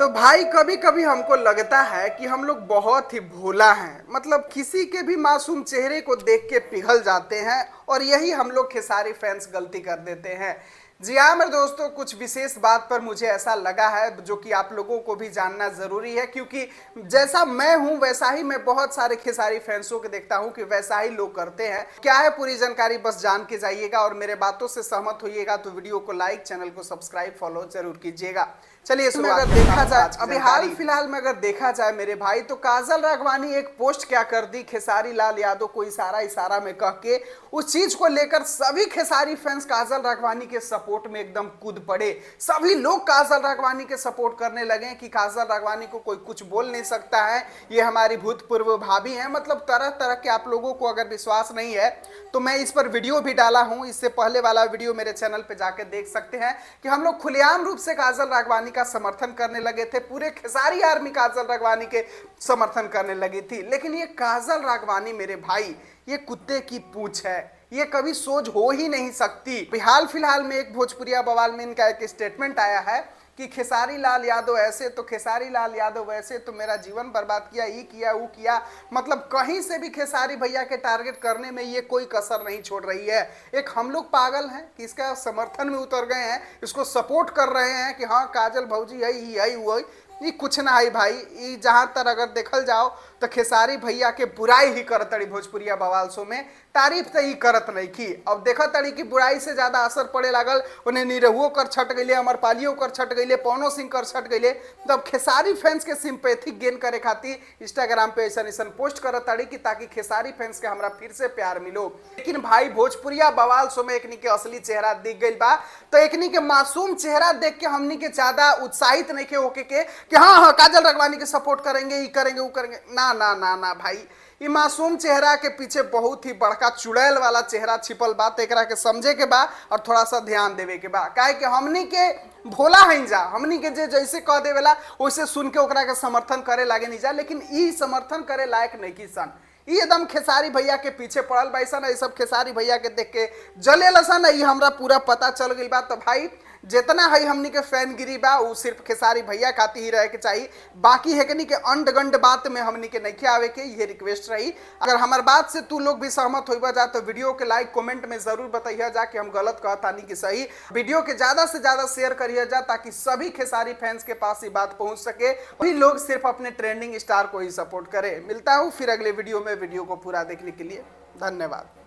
तो भाई, कभी कभी हमको लगता है कि हम लोग बहुत ही भोला हैं। मतलब किसी के भी मासूम चेहरे को देख के पिघल जाते हैं और यही हम लोग खेसारी फैंस गलती कर देते हैं। जी हाँ मेरे दोस्तों, कुछ विशेष बात पर मुझे ऐसा लगा है जो कि आप लोगों को भी जानना ज़रूरी है, क्योंकि जैसा मैं हूँ वैसा ही मैं बहुत सारे खेसारी फैंसों को देखता हूँ कि वैसा ही लोग करते हैं। क्या है पूरी जानकारी, बस जान के जाइएगा और मेरे बातों से सहमत होइएगा तो वीडियो को लाइक, चैनल को सब्सक्राइब, फॉलो जरूर कीजिएगा। चलिए इसमें शुरुआत अगर करता देखा हूं जाए, आज की अभी हाल जानकारी। फिलहाल में अगर देखा जाए मेरे भाई, तो काजल राघवानी एक पोस्ट क्या कर दी खेसारी लाल यादव को इशारा इशारा में कह के, उस चीज को लेकर सभी खेसारी फैंस काजल राघवानी के सपोर्ट में एकदम कूद पड़े। सभी लोग काजल राघवानी के सपोर्ट करने लगे कि काजल राघवानी को कोई कुछ बोल नहीं सकता है, ये हमारी भूतपूर्व भाभी है। मतलब तरह तरह के, आप लोगों को अगर विश्वास नहीं है तो मैं इस पर वीडियो भी डाला हूं, इससे पहले वाला वीडियो मेरे चैनल पर जाकर देख सकते हैं कि हम लोग खुलेआम रूप से काजल राघवानी का समर्थन करने लगे थे। पूरे खेसारी आर्मी काजल राघवानी के समर्थन करने लगी थी। लेकिन ये काजल राघवानी मेरे भाई, ये कुत्ते की पूंछ है, ये कभी सोच हो ही नहीं सकती। हाल फिलहाल में एक भोजपुरिया बवाल में इनका एक स्टेटमेंट आया है कि खेसारी लाल यादव ऐसे तो खेसारी लाल यादव वैसे, तो मेरा जीवन बर्बाद किया, ये किया, वो किया। मतलब कहीं से भी खेसारी भैया के टारगेट करने में ये कोई कसर नहीं छोड़ रही है। एक हम लोग पागल हैं कि इसका समर्थन में उतर गए हैं, इसको सपोर्ट कर रहे हैं कि हाँ काजल भौजी है, ये है, वो है। ये कुछ ना है भाई। ये जहाँ तक अगर देखल जाओ तो खेसारी भैया के बुराई ही करत तड़ी भोजपुरिया बवाल शो में, तारीफ तो ही करत नहीं की। अब देखत तड़ी कि बुराई से ज़्यादा असर पड़े लागल, उन्हें निरहुओ कर छट गई, अमरपालियों कर छट गई, पवनो सिंह कर छट गई। तब खेसारी फैंस के सिंपैथी गेन करे खातिर इंस्टाग्राम पे ऐसा ऐसा पोस्ट करत तड़ी कि ताकि खेसारी फैंस के हमरा फिर से प्यार मिलो। लेकिन भाई भोजपुरिया बवाल शो में एकनी के असली चेहरा दिख गई बा, तो एकनी के मासूम चेहरा देख के हमनी के ज्यादा उत्साहित नहीं के होके के कि हाँ हाँ काजल राघवानी के सपोर्ट करेंगे, ये करेंगे, वो करेंगे। ना ना ना ना भाई, ये मासूम चेहरा के पीछे बहुत ही बड़का चुड़ैल वाला चेहरा छिपल बा, तो एकरा के समझे के बा और थोड़ा सा ध्यान देवे के बा। काहे कि हमनी के भोला हईं जा, हमनी के जे जैसे कह देवेला वैसे सुन के ओकरा के समर्थन करे लागे नहीं जा। लेकिन ई समर्थन करे लायक नहीं की सन, ई एकदम खेसारी भैया के पीछे पड़ल बाइसन, ई सब खेसारी भैया के देख के जले लसन, ई हमरा पूरा पता चल गई बा। तो भाई जितना है हमनी के फैनगिरी बा वो सिर्फ खेसारी भैया खातिर ही रहे के चाहिए, बाकी है कि अंड गंड बात में हमनी के नहीं आवे के, ये रिक्वेस्ट रही। अगर हमार बात से तू लोग भी सहमत होइबा जा तो वीडियो के लाइक कमेंट में जरूर बताइए जा कि हम गलत कहतानी कि सही। वीडियो के ज्यादा से ज्यादा शेयर करिए जा ताकि सभी खेसारी फैंस के पास ये बात पहुंच सके। वही लोग सिर्फ अपने ट्रेंडिंग स्टार को ही सपोर्ट करे। मिलता हूँ फिर अगले वीडियो में, वीडियो को पूरा देखने के लिए धन्यवाद।